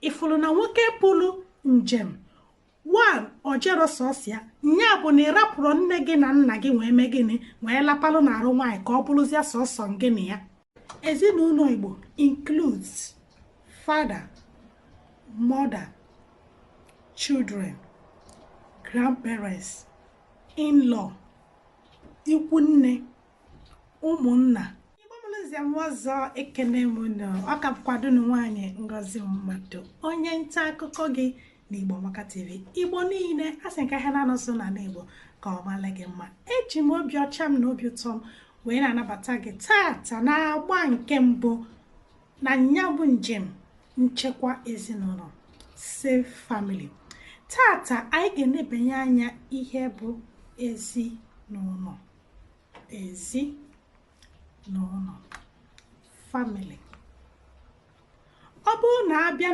Ịfụrụ na nwoke pụrụ njem one ojero sọsọ ya, nya bụ na ị rapụrụ nne gị na nna gị wee mee gịnị? Wee lapalụ n'arụ nwaanyị ka ọ bụrụzie sọsọ gị na ya. Ezinụlọ Igbo includes father, mother, children, grandparents, in-law, ikwu nne, ụmụnna. Igbo mụrụ nze m ọzọ, ekene m unu. Ọ ka bụkwado unu nwaanyị Ngozi Mmadụ, onye nta akụkọ gị na Igbo Amaka TV. Igbo niile, a sị nke ahịa na-anọ so n'ala Igbo ka ọ mara gị mma. Eji m obi ọcha m na obi ụtọ m wee na-anabata gị tata na-agba nke mbụ na nya bụ njem nchekwa ezinụlọ, Save Family. Tata anyị ga-enebanye anya ihe bụ ezinụlọ, ezinụlọ, family. Ọ bụrụ na abịa